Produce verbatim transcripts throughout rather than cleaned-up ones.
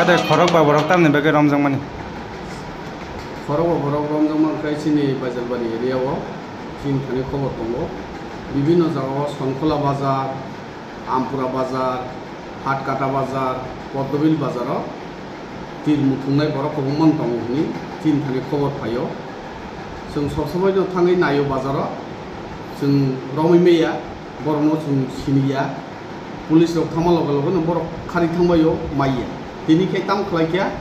Ade khorok ba borok tamni bagwi romjakmani? Khorok ba borok romjakma wngkha chini Baijalbari area o, chini thani khobor tongo. Bibinno jagao Sonkhola bazar, Ampura bazar, Hatkata bazar, Poddobil bazaro tir muthungnai borok kwbangma tongo hwnwi chini thani khobor phaio. Chwng sob somoino thangwi naio bazaro, chwng romwi maya, borokno chwng siniya. Police rok thangma loge loge no borok khari thangbaio maiya. Tini khe tamo khlai kha,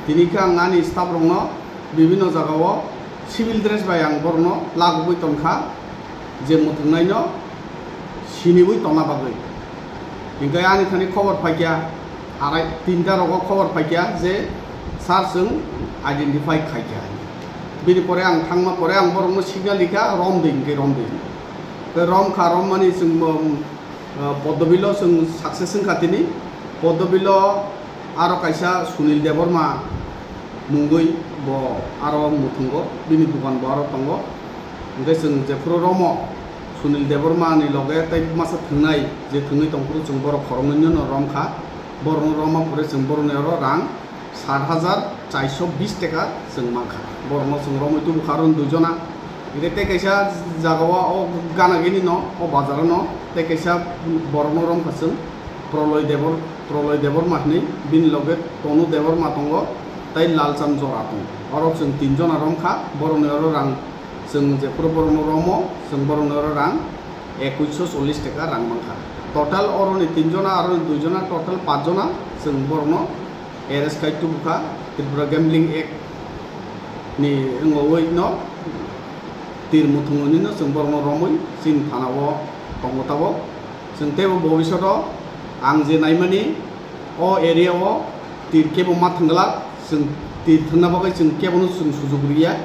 tini khe ang ani staff rokno bibinno jagao civil dress bai ang borokno lagogwi tongkha, je muthungnaino siniwi tongna bagwi. Hinkhe ani thani khobor phaikha, arai tinta rogo khobor phaikha je sir chwng identify khaikha. Bini pore ang thangma pore ang borokno signal rikha, "Romdi," hinkhe romdi. Tei romkha, rommani chwng bo, ah, Podobilo chwng success wngkha tini. Podobilo aro kaisa Sunil Debbarma mungwi bo aro muthungo, bini dukan bo aro tongo. Hinkhe chwng jephuru romo Sunil Debbarma ni loge tei masa thwngnai, je thwngwi tongphuru chwng borok khoroknwino romkha. Borokno romma pore chwng borokni oro rang sat hajar charsho bis taka chwng mankha. Borokno chwng romwi tubukha aro duijona. Hinkhe tei kaisa jagao o gana gini no, o bazaro no tei kaisa borokno romkha chwng Proloy Debor-, Proloy Debbarma hinwi, bini loge Tonu Debbarma tongo tei Lalchand Jora tongo. Oro chwng tinjona romkha, borokni oro rang chwng jephuru borokno romo, chwng borokni oro rang ekuisho chollish taka rang mankha. Total oroni tinjona, aroni duijona, total pachjona chwng borokno arrest khai tubukha Tripura Gambling Act ni wngwi no, tir muthungwi no chwng borokno romwi chini thana o tongo tabok. Chwng teibo bobishoto ang je naimani o area o tir kebo ma thwngla, chwng tir thwngna bagwi chwng kebono chwng sujuk riya.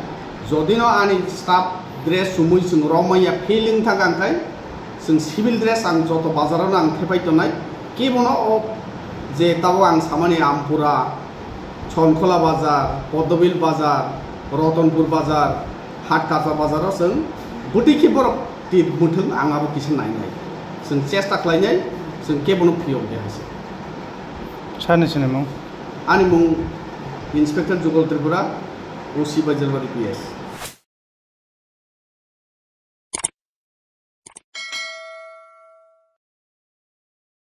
Jodino ani staff dress chumui chwng romwi ya feeling thangkha, hwnkhe chwng civil dress ang joto bazar-o no ang thepai tongnai. Kebono o je tabok ang samani Ampura, Sonkhola bazar, Poddobil bazar, Rotonpur bazar, Hatkata bazar-o chwng bwtwi khe borok tir muthung ang abo kisa nainai. Chwng chesta khlainai, chwng kebono phiyok de hai se. Sir ni sinimung? Ani mung Inspector Jugal Tripura, O C Baijalbari P S.